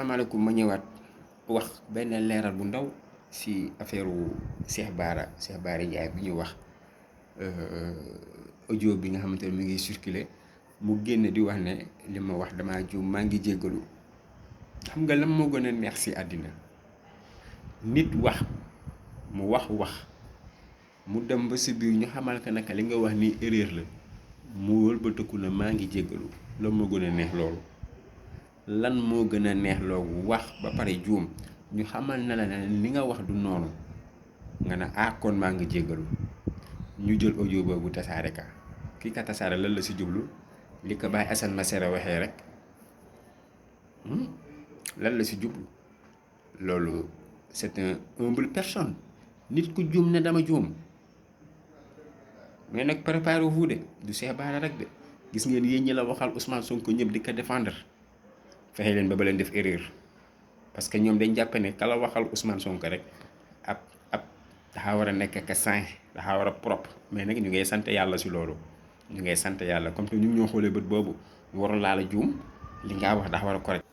asalaamaaleykum ma ñëwaat wax benn leeral bu ndaw si affaire Cheikh Bara Ndiaye bi ñu wax audio bi nga xamante ne mi ngi circulé mu génn di wax ne li ma wax damaa juum maa ngi jéggalu. xam nga lan moo gën a neex si àddina nit wax mu wax mu dem ba si biir ñu xamal ko naka li nga wax ni erreur la mu wëlbatiku na maa ngi jéggalu. lan moo gën a neex loolu lan moo gën a neex loolu wax ba pare juum ñu xamal na la ne li nga wax du noonu nga ne kon maa ngi jéggalu. ñu jël audio boobu tasaare ka ki ka tasaare lan la si jublu li ko Baye Assane Masere waxee rek lan la si jublu loolu c'est un humble personne nit ku juum ne dama juum mais nag préparez-vous de du Cheikh Bara rek de gis ngeen yéen ñi la waxal Ousmane Sonko ñëpp di ko défendre fexe leen ba leen def erreur parce que ñoom dañ jàpp ne kala waxal Ousmane Sonko rek ab dafa war a nekk ka sain dafa war a propre mais nag ñu ngay sant yàlla si loolu ñu ngay sant yàlla comme que ñu ñoo xoolee bët boobu waru laa la juum li ngaa wax dafa war a correct